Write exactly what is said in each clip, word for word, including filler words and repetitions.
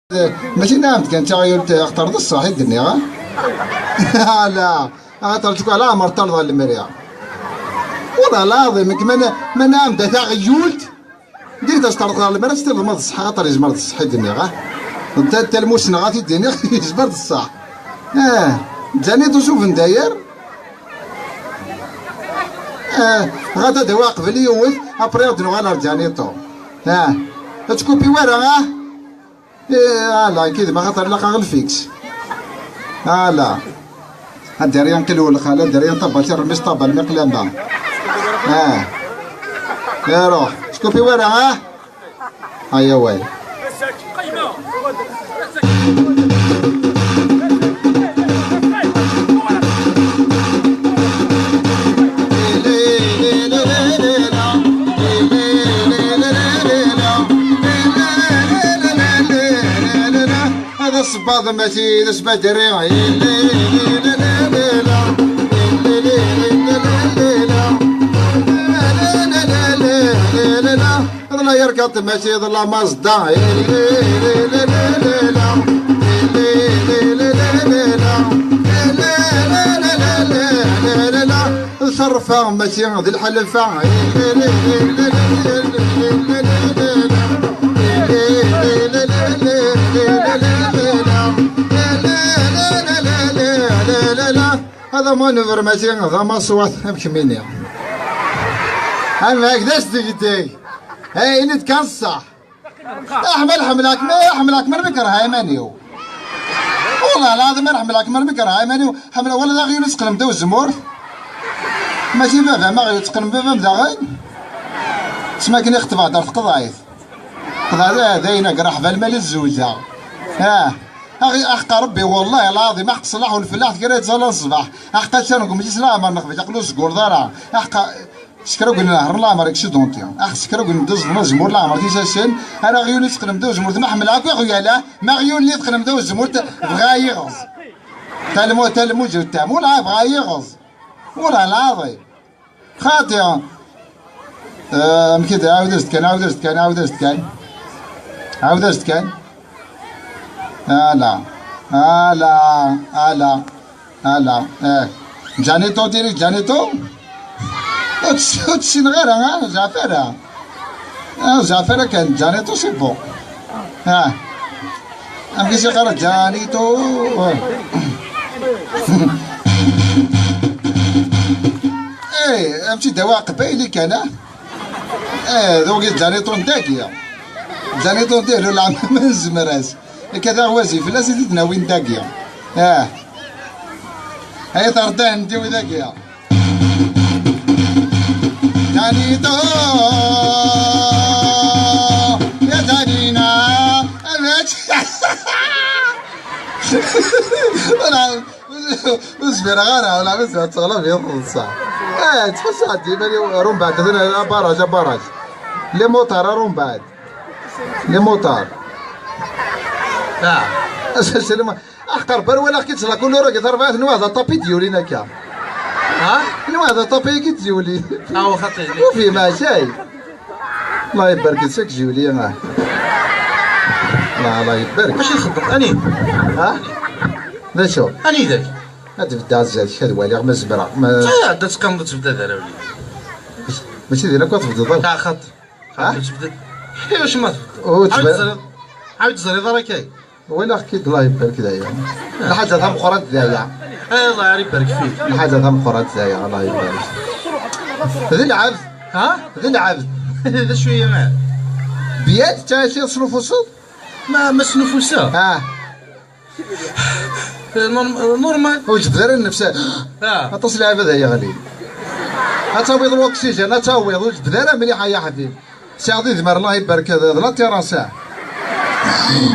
Mačči nɛam-d kan d taɣyult, axaṭer d ṣṣeḥ i d-nniɣ, ah? Ala, axaṭer tku ala ɛmer ṭṭalḍa lemri. Wala lɛaḍim, nekk ma na-, ma nɛam-d a taɣyult, direct as-ṭṭalḍa lemri, ad s-tiniḍ ma d ṣṣeḥ, axaṭer yezmer d ṣṣeḥ i d-nniɣ, ah? Ta-, talmusneɣ a t-id-iniɣ, yezmer d ṣṣeḥ. Ah, Ǧanito s ubendayer. Ah, ɣad ad awiɣ qbel yiwet, après ad nuɣal ar Ǧanito. Ah, ad tkupi wara, ah? Eh, ala, kid ma xaṭer ilaq-aɣ lfiks. Ala. Ad d-ryan qil welxal, ad d-ryan tabal, tirmist tabal, miqlama. Ah. Iruḥ. Tkupi wara, ah? Ay away. هذا الصباط ماشي، هذا الصباط دري. لا يركض ماشي ظل مصدع. الشرفة ماشي ذي الحلفة. هذا ما نفر ماشي، هذا ما صوت. أمشي مني. أنا هكذا اشتي. هاي إني تكسح. أحمل حملك، ما أحملك من بكرة هاي مانيو. والله العظيم أنا حملك من بكرة هاي مانيو. حمل ولا ذا غير نسقلم دو الزمور. ماشي بابا، ما غير تقلم بابا مداغن. سما كني اختبار دار قضايت. قضايت هذا ينقرح بالمال الزوجة. ها. أخي، أحق ربي والله العظيم، أحق صلاح والفلاح كي راه يتزال الصباح. أحق تشانكم جيس لا أمر نخبي تقلو سكور دارا. أحق شكرا قلنا نهر لا أمر اكسيدونتي. أحق شكرا قلنا دوز ما زمور لا أمر تيساسن. أنا غيوني تقلم دوز زمور ما حمل أكو غيالا. ما غيوني تقلم دوز زمور ت-، بغا يغز. تالمو، تالمو جو تام. ولا بغا يغز. ولا العظيم. خاطئة. آه، أم كده، عاود أزت كان، عاود أزت كان، عاود أزت كان. عاود أزت كان. آه، لا. آه، لا. آه، لا. آه، لا. آه. جانيتو ديريك، جانيتو. وتس-، وتسين غير، ها، زعفرة. آه، زعفرة كان جانيتو، سي بون. آه. أم كيسي قرا جانيتو. إيه، أمشي دواء قبايلي كان، آه؟ إيه، ذوق جانيتو نداكيا. جانيتو ندير له العام ما نزمراش. كذا غوازي فلاس يدنا وين داكيا. آه. هاي طردان نديو داكيا. جانيتو. يا جانينا. أبيت. ولا وزبير غارة ولا بس تغلب يا صح. إيه، تحس عاد ديما روم بعد، مثلًا باراج، باراج. لي موتار روم بعد. لي موتار. آه. أساس لي ما-، أحقر بر ولا كي تصلى كل روح كي ترفع نوع هذا طابي ديولي نكا. ها؟ نوع هذا طابي كي ديولي. ها هو خطير. وفي ما شيء. الله يبارك فيك جيولي، آه. الله، الله يبارك. واش يخدم؟ أني؟ ها؟ لا شو؟ أني ذاك؟ هاد بدي عزاز، هاد والي، ما زبرة، ما تا عاد تقام تبدا ذا ولي. ماشي ديالك، كتبدا ضرب. تاع خط. ها؟ خط تبدا. إيه، واش ما تبدا؟ أو عاود تبدا. تزري. عاود تزري، ضرك هاي. ولا أكيد، الله يبارك دايا. الحاجة ثم قرات دايا. إيه، الله يبارك فيك. الحاجة ثم قرات دايا، الله يبارك. ذي العبد. ها؟ ذي العبد. هذا شوية معاه. بيات تا شي صنوف وسط؟ ما، ما صنوف وسط. آه. نورم-، نورمال. وجبد راه النفس. آه. أتصل العبد هيا غالي. أتاويض الأكسجين، أتاويض، وجبد راه مليحة يا حبيب. سي عضي ذمر، الله يبارك، هذا لا تيران ساعة.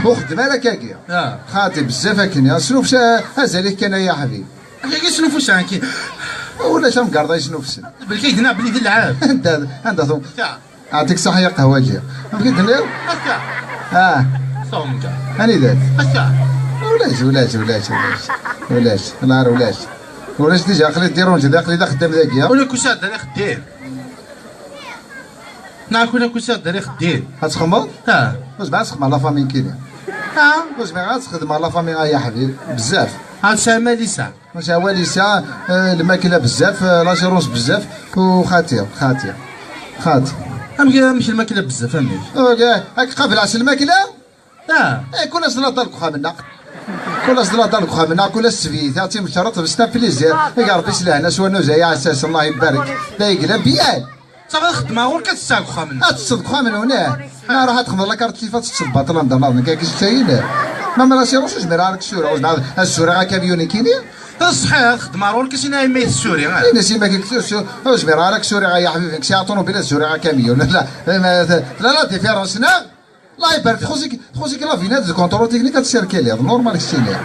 وخدمة لك هاكيا. آه. خاطي بزاف هاكين، يا سنوف سا-، أزالي كان يا حبيب. هاكي سنوف ساعة كي. ولا شام قرضة يسنوف سن. بالكي هنا بلي ذي العاب. أنت، أنت ثم. ساعة. يعطيك الصحة يا قهوجي. بغيت ندير؟ هكا. آه. صوم جا. هاني ذاك. هكا. ولاش، ولاش، ولاش، ولاش. ولاش، الله يعين ولاش. ولاش ديجا خليت ديرونجي، داخل، إذا خدام ذاك يا. ولا كوسات داري خدام. نعم، كنا كوسات داري خدام. هتخمر؟ ها. بس بعد خمر لا فامي كينا. Ah, ur zmireɣ ad txedmeɣ la famille, ay aḥbib, bezzaf. Ah, tesɛa ma lisa. Maca awal yesɛa, eh, lmakla bezzaf, eh, l'assurance bezzaf, u xati, xati, xati. Amek, amek lmakla bezzaf, amek? Ok, ad k-qableɣ s lmakla? Ah. Eh, kul ass d laḍal deg uxxam-nneɣ. Kul ass d laḍal deg uxxam-nneɣ, kul ass ssbiɣ-it, ad timekreḍ, c'est un plaisir. Eg Rebbi s lehna, s wannuz ay aɛessas, Allah ibarek. D ay yellan, bien. Ttaɣ ad xeddmeɣ ɣur-k, ad tesseɣ deg uxxam-nneɣ. Ad tesseɣ deg uxxam-nwen, eh. Ma ruḥ ad texdmeḍ la carte, tif ad teṭṭseḍ baṭel anda nnaḍen, nekk ak-ssayil. Ma ma l'assurance, ur zmireɣ ara ad k-ssuriɣ, ur zmireɣ ad ssuriɣ akamyun nekkini. Ṣṣeḥ, xeddmeɣ ɣur-k, a sina, imi tessuri, ah. Ini-as i yemma-k, ur zmireɣ ara ad k-ssuriɣ, ay aḥbib, nekk sɛiɣ ṭunubil, ad ssuriɣ akamyun. La, la, la différence, neɣ? La ibarek, txuṣ-ik, txuṣ-ik la vignette de contrôle technique, ad tessirkiliḍ, normal, keččini.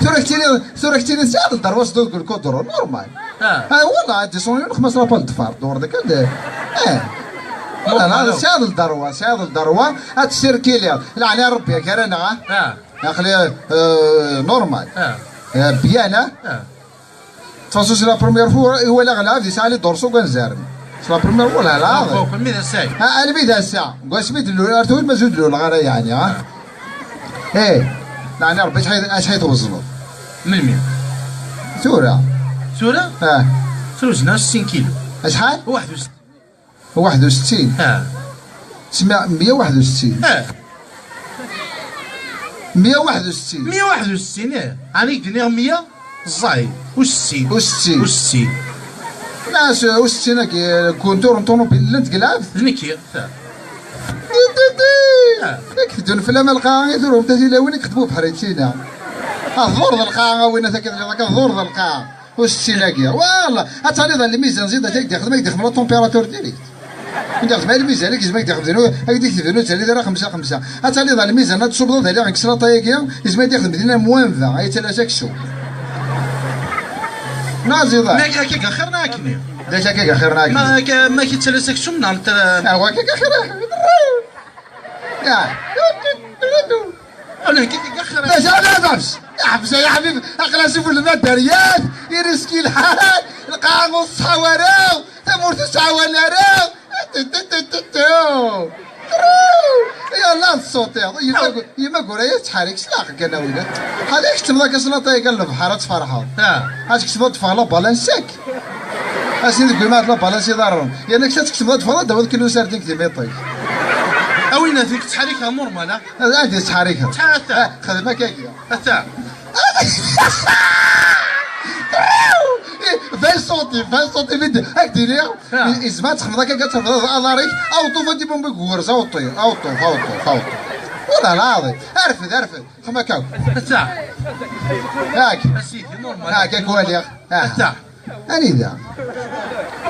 Tura keččini, tura keččini tesɛiḍ lderwa s deg lkudru, normal. Ah. Ah, wala, ad d-iṣuni lexmas la pal ddfar, dur dak ad, eh. Wala, normal, la, tesɛiḍ lderwa, tesɛiḍ lderwa, ad tessirkiliḍ. Leɛna Rebbi, ak ara neɣ, ah? Ah. Aql-i, euh, normal. Ah. Euh, bien, hein? Ah. De toute façon, c'est la première fois i walaɣ lɛebd yesɛa les dorsaux deg wanzaren. C'est la première fois, la, la. Ah, bon, almi d ass-a. Ah, almi d ass-a. Deg wasmi d-lul, ar tura mazal d-luleɣ ara, yeɛni, ah. Eh, leɛna Rebbi, acḥal, acḥal twezneḍ? Melmi? Tura. Tura? Ah. Tura wezneɣ sin kilo. Acḥal? Waḥed u settin. Waḥed u settin. Ah. Smiɣ meyya waḥed u settin. Ah. Meyya waḥed u settin. Meyya waḥed u settin, eh. Ɛni k-d-nniɣ meyya? Ẓẓay. U settin. U settin. U settin. La, s-, u settin-agi, kuntur n ṭunubil llant deg lɛebd? D nekki, ta. Di, di, di. Ah. Yak teddun fell-am lqaɛa i turum tatilawin i yexdem ubeḥri d tina. Ah, ḍur d lqaɛa, a winna takiḍ, ḍur d lqaɛa. U settin-agi. Wallah, ad taliḍ ɣer lmizan, zid ad ak-d-ixdem, ad ak-d-ixdem la température direct. Ad ak-d-ixdem lmizan, ad ak-d-ixdem, ad ak-d-ixdem, ad taliḍ ara xemsa xemsa. Ad taliḍ ɣer lmizan, ad tṣubdeḍ ad ixdem s laṭa-agi, yezmer ad ixdem dinna moins vingt, ay yettalas aksum. Neɣ ziḍan. Ma akka, akka axir neɣ akken? D acu akka axir neɣ akken? Ma akka, ma akka yettalas aksum neɣ netta? Ah, wa akka axir. Ya. Ana kif igaxer. Maca la tabs. Yeḥbes ay aḥbib, aql-as ifulma dderya-t, iriski lḥal, lqaɛa ur tṣeḥḥa ara, tamurt ur tɛawan ara. Yalla tṣutiḍ, yemma gu-, yemma gura-ya tettḥarik s laɛqel kan a wilat. Ḥala tkecmeḍ akka s laṭa-ya kan lebḥer ad tferḥeḍ. Ah. Ad tkecmeḍ ad teffeɣ la balance-ik. Asin deg wima la balance iḍarren. Yerna kečč ad tkecmeḍ ad teffeɣ ad d-tawiḍ kilo sardin deg timiṭ-ik. A winna, nekk ttḥarikeɣ normal, ah? Ad, ad ttḥarikeɣ. Ttḥa-, ata. Ah, xdem akka kya. Ata. Vingt centimes, vingt centimes i d-, ad k-d-iniɣ. Ah. I-, izmer ad txedmeḍ akka, ad tafeḍ aḍar-ik, aweṭṭuf ad d-ibumbi deg ugerz, aweṭṭuf, aweṭṭuf, aweṭṭuf, aweṭṭuf. Wala lɛaḍi. Arfed, arfed. Xdem akka. Ata. Yak. A sidi, normal. Yak, ad k-waliɣ. Ah. Ata. Anida?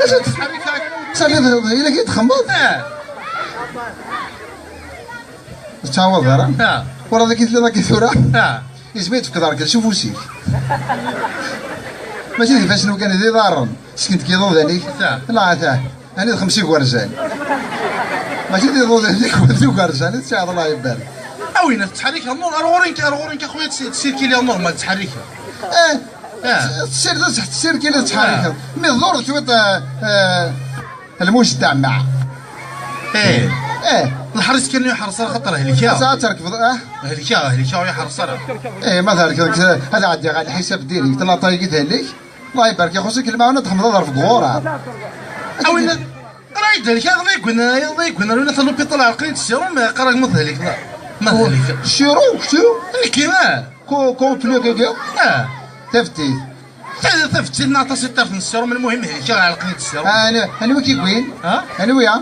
Acu t-, safi d-, yella kif txemmeḍ? Ah. Ur tettɛawadeḍ ara? Ah. Ur ad ak-tliḍ akka tura? Ah. Izmi tfekkeḍ rkel s ufus-ik. Mačči d ifassen kan, d iḍarren. Sken-d k iḍudan-ik. Ah. La, ata. Ani d xemsa igerrzan. Mačči d iḍudan-ik, d igerrzan i tesɛiḍ, Allah ibarek. A winna, tettḥarikeḍ, ar ɣur-i, ar ɣur-i, a xuya, tsi-, tsirkiliḍ normal, tettḥarikeḍ. Eh, ah. Tessirdeḍ, tessirkil, tettḥarikeḍ. Ah. Mi tḍurreḍ cwiṭ, eh, eh, lmujtamaɛ. Eh. Eh. Lḥeṛs kan ur iḥeṛs ara, xaṭer helkeɣ. Ass-a ad terkbeḍ, ah? Helkeɣ, helkeɣ, ur iḥeṛs ara. Eh, ma thelkeḍ, ad ɛeddiɣ ɣer lḥisab direct, laṭa-agi thellik. Allah ibarek, ixuṣ-ik lmeɛna, tḥemmleḍ ad ɣer ɣur-a. A winna, Qrib d-helkeɣ, iḍ-agi, iḍ-agi, ar win ata lupiṭal ɛelqen-iyi-d ssirum, qrib ma d-helkeɣ. Ma d-helkeɣ. Ssirum, kečč? Nekki, ah. Ko-, contre le gaga? Ah. Taftit. Ta-, taftit n aṭas i ṭṭerf n ssirum, lmuhim helkeɣ, ɛelqen-iyi-d ssirum. Ah, anwa, anwa i k-yewwin? Ha? Anwa ya?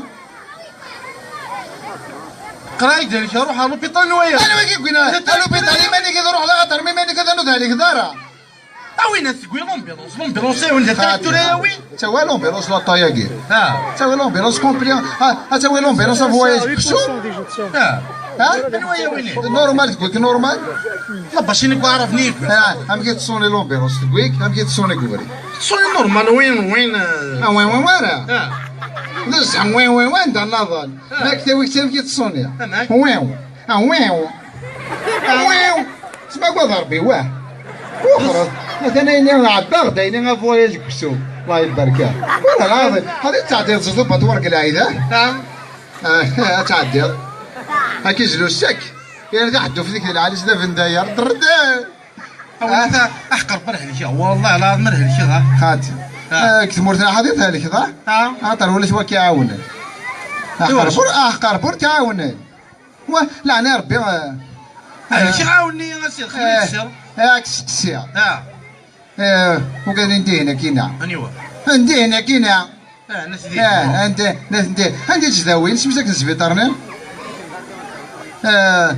Qrib d-helkeɣ, ruḥ ɣer lupiṭal n waya. Anwa i k-yewwin? Ar lupiṭal, iman-ik ad ruḥeḍ, axaṭer ma iman-ik ad anu d-helkeḍ ara. A winna, tewwi l'ambulance, l'ambulance, a winna, tracteur, a oui. Tawi l'ambulance, laṭa-agi. Ah. Tawi l'ambulance complet. Ah, ah, tawi l'ambulance, a voyage. Ah. Ah? Anwa ya wini? Normal, tewwi-k normal. La machine, quoi, عرفني. Ah, amek i teṣṣuni l'ambulance, tewwi-k, amek i teṣṣuni deg ubrid? Teṣṣuni normal, win, win, euh. Ah, win, win, wara. Ah. D zzḥam, win, win, win, d anaḍal. Ah. Ma k-tawi-k, amek i teṣṣuni? Ah, nek. Win, win. Ah, wiw! Wiw! Tesmagad Ṛebbi, wah! Wexreḍ! Atan ayni ɛebbaɣ-d ayni avoyaj deg uksum. Allah ibarek. Wala lɛaḍi. Ɣadi tɛeddiḍ s ubaṭwar deg lɛid, ah? Naɛam. Ah, ad tɛeddiḍ. Ad k-izlu ssak. Irda ḥedd ufdik di lɛali-s d abendayer. Drrd. Awal ta, aḥqer bar helkeɣ. Wallah lɛaḍim ar helkeɣ, ha. Xati. Ah. Eh, deg tmurt n Aḥad i thelkeḍ, ha? Ah. Xaṭer ulac wa k-iɛawnen. Aḥqer bur, aḥqer bur k-iɛawnen. Wa, leɛna Rebbi, eh. Helkeɣ, ɛawen-iyi a sidi, xdem-iyi-d sir. Eh, eh, ak-steqsiɣ. Ah. Eh, ugaden n dihin akina. Aniwa? N dihin akina. Ah, n at dihin. Eh, anda, n at dihin. Anda i ttdawin? Isem-is akken sbiṭar-nni? Eh,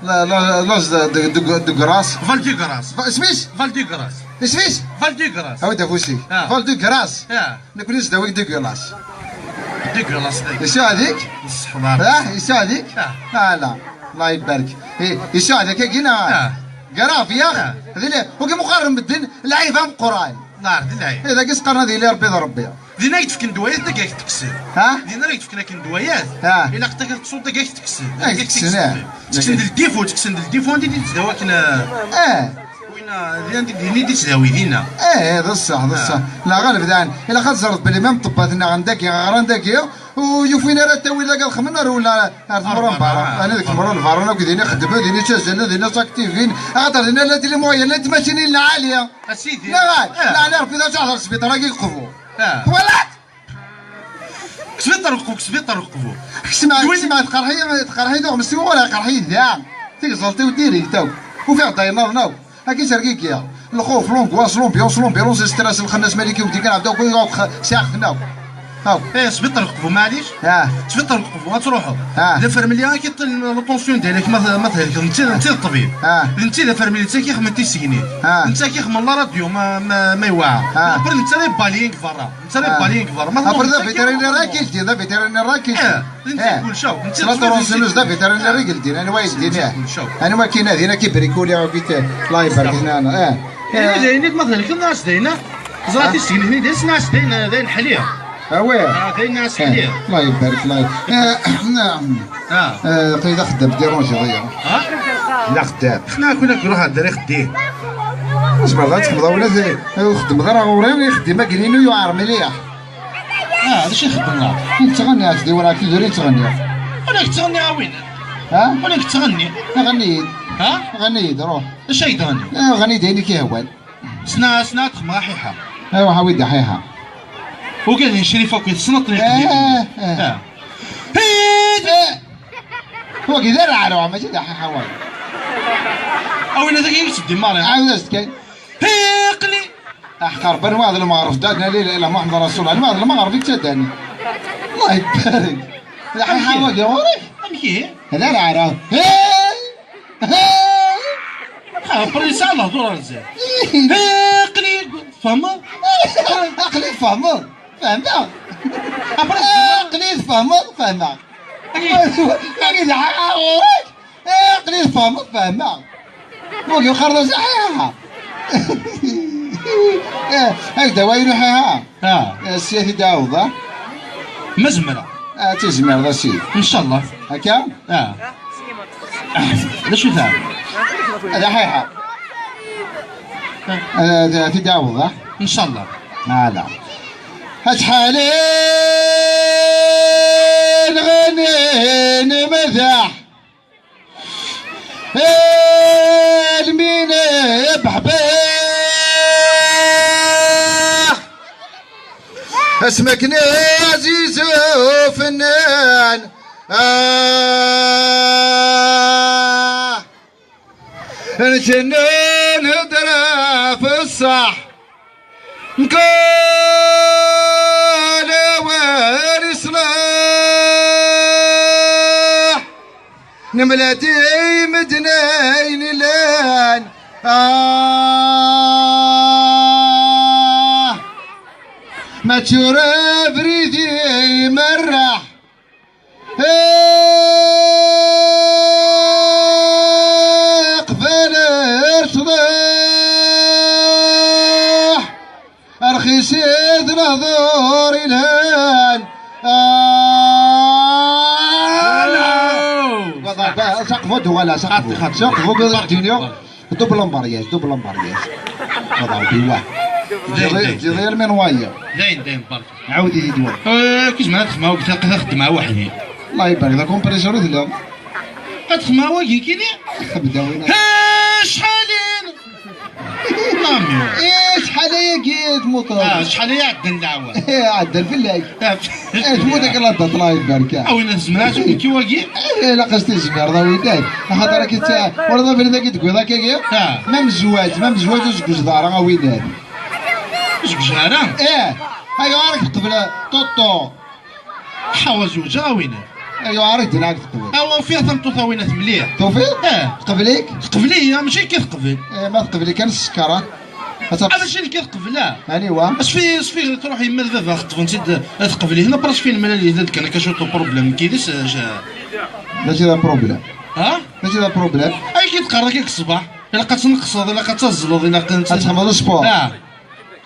la, la, la, de, de, de, de Grasse. Val de Grasse. Va-, isem-is? Val de Grasse. Isem-is? Val de Grasse. Awi-d afus-ik. Ah. Val de Grasse. Ah. Nekni zdawi de Grasse. De Grasse, dagi. Yesɛa-dik? Ṣṣeḥ. Ah, yesɛa-dik? Ah. Ala, Allah ibarek. Eh, yesɛa-dik, agi neɣ? Ah. Grave, yax. Ah. Dili, ugi muqarren medden, lɛib ameqqran. Nar, d lɛib. Eh, dagi s-qqaren ad yili Rebbi d Rebbi. Din ay d-fken ddwayat, dagi ay t-tekksen. Ha? Din ay d-fken akken ddwayat. Ha? Ilaq dagi ad teṣṣuḍ, dagi ay t-tekksen. Ay t-tekksen, eh. Tekksen-d ldifu, tekksen-d ldifu, anda i d-yettdawi akken, eh. Eh. Wina, din, din i d-yettdawi, dinna. Eh, d ṣṣeḥ, d ṣṣeḥ. Ah. La ɣaleb dan, ilaq ad teẓreḍ belli ma ṭṭebbat-nneɣ n dagi, ɣran dagi, ur yufin ara ttawil dagi ad xedmen ar ula ar tmura n berra. Berra, ah. Ani deg tmura n berra, akk din i xeddmen, din i ttazzalen, din i ttaktivin. Axaṭer din llant les moyens, llant tmacinin lɛali. A sidi. Neɣ, eh. Laɛna Rebbi d acu hder sbiṭar-agi yeqbu. Eh. Twalaḍ? Sbiṭar uqbu, sbiṭar uqbu. Ksma, ksma, tqerḥi, tqerḥi tuɣmest-iw, wala tqerḥi da. Tigẓelt-iw direct akk. Ufiɣ-d ayen nniḍen akk. Akka i sergigiɣ. Lxuf, l'angoisse, l'ambiance, l'ambulance, stress, lxennas, maliki, umdi kan, ɛebda, akk, akk, sɛiɣ-ten akk. Akk. Eh, sbiṭar uqbu, maɛlic? Ah. Sbiṭar uqbu, ad truḥeḍ. Ah. D afermli, ad k-iṭṭil la tension diɣ-k, ma t-, ma thelkeḍ, netta, netta d ṭṭbib. Ah. D netta d afermli, netta k-ixedmen tisegnin. Ah. Netta k-ixedmen la radio, ma, ma, ma iwɛer. Ah. Après, netta la yebali deg berra. Netta d abalin deg berra. Ma après d avétérinaire ara k-yeldin, d avétérinaire ara k-yeldin. Eh, d netta kullec akk. Netta d la tronçonneuse d avétérinaire i yeldin, anwa yeldin, eh. Anwa k-inadin, ad k-ibrikuli, ad k-, Allah ibarek, nana, eh. Eh, d ayen i d ma thelkeḍ, nnas d ayen, ẓra tisegnin-nni, d ayen ḥliɣ. Ah ouais. Ah, d ayen ḥliɣ. Eh, Allah ibarek, Allah ibarek. Eh, naam. Ah. Eh, aql-i d axeddam, dérangeɣ-iyi. Ah? D axeddam. Xna akk, akk ruḥ ad d-rriɣ ddin. Ur tezmireḍ ad txedmeḍ awla, ur txeddmeḍ ara ɣur-i, ixeddim agni-inu yuɛer mliḥ. Ah, d acu i xeddmeɣ? Nettɣenni, a sidi, wala ak-, ur nettɣenni. Ur nettɣenni, a win. Ha? Ur nettɣenni. Ɣenni-yi-d. Ha? Ɣenni-yi-d, ruḥ. D acu ay d-ɣenni? Eh, ɣenni-yi-d ayen i k-yehwan. Sna, sna, ad xedmeɣ aḥiḥa. Ruḥ, awi-d aḥiḥa. Ugad n Crif akk, tessneḍ-ten, eh, eh. Ah. Hid! Eh. Wagi d arɛaruɛ, mačči d aḥiḥa, wagi. A win, ad ak-yetteddi Mari. Ɛawed-as-d kan. Hiqli! Aḥqer, ban waɛd lmeɣreb, dadna la ilaha illa Muḥemmed Rasul Llah, waɛd lmeɣreb i ttaddan. Allah ibarek. D aḥiḥa wagi ɣur-i? Amek ihi? D arɛaruɛ. Hey! Hey! Ah, après yesɛa lehdur ar zdat. Hiqli! Tfehmeḍ? Aql-i tfehmeḍ. Fehmeɣ. Après, aql-i tfehmeḍ, fehmeɣ. Aql-i d ɣur-k. Aql-i tfehmeḍ, fehmeɣ. Wagi uxarḍa saḥiḥa. Eh, ak-d awal iruḥ, ha? Ah. Eh, sya ti d-ɛawḍ, ha? Ma zemreɣ. Ah, tizmireḍ a sidi. Ncallah. Akka? Ah. D acu ta? D aḥiḥa. Ah, ti d-ɛawḍ, ha? Ncallah. Ala. Acḥal i nɣenni nemdaḥ, almi nebbeḥbeḥ, asmi akken ɛziz ufennan. Ah. Ncennu nhedder ɣef ṣṣeḥ, mkul awal iṣleḥ, nemla-t i medden ayen llan. Ah, ma ttura abrid imerreḥ, Iqbal ar ṣṣdeḥ, rxis-it lehdur ilhan. Ah, saqfu-d wala, saqfu. Saqfu-d ad d-iniɣ. Double embrayage, double embrayage. Hada Rebbi, wah. Dayen, dayen. Ǧiḍ yal min wayeḍ. Dayen, dayen, barka. Ɛawed-iyi-d wa. Eh, kizman ad xedmeɣ, ad xedmeɣ weḥd-i. Allah ibarek, d akumpresur i telliḍ. Ad txedmeḍ wagi kini? Xebda win. Acḥal-in? Nami. Eh, acḥal ayagi tmuṭeḍ? Ah, acḥal ay iɛeddan d leɛwam? Eh, ɛeddan fell-ak. Eh, tmut akken la d-aṭla ibarka. A win tezmer ad tmekki wagi? Eh, ilaq as tizmir d a widak. Axaṭer akka tt-, wala d abrid-agi deg wiḍ akkagi? Ah. Ma mezwaǧ, ma mezwaǧ ur zegzed ara a widak. Ur zegzed ara? Eh, ayɣer i k-teqbel Ṭuṭu? Ḥawa zewǧeɣ a win. Ayɣer i k-d-nɛak teqbel? Awa ufiɣ tameṭṭut a win mliḥ. Tufiḍ? Eh. Teqbel-ik? Teqbel-iyi, mačči akka teqbel. Eh, ma teqbel-ik kan s sskeṛ, ah. Ad taf- Ah, mačči akka teqbel, ah. Aniwa? Asfi, asfi truḥ yemma d baba xeṭṭben-tt-id, eh, teqbel-it, après asfi nemlal yid-, ad kan akka cwiṭ uproblem, nekk yid-s, eh, ja- Mačči d aproblem. Ha? Mačči d aproblem. Ay, ki teqqar akka deg ṣṣbeḥ? Ilaq ad tneqseḍ, ilaq ad tazzleḍ, ilaq ad Ad txedmeḍ sport. Ah.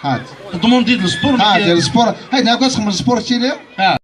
Hat. Tḍemneḍ-id lspur, Hat, nekk- lsport. Hay, nekk ad txedmeḍ sport, kili? Ah.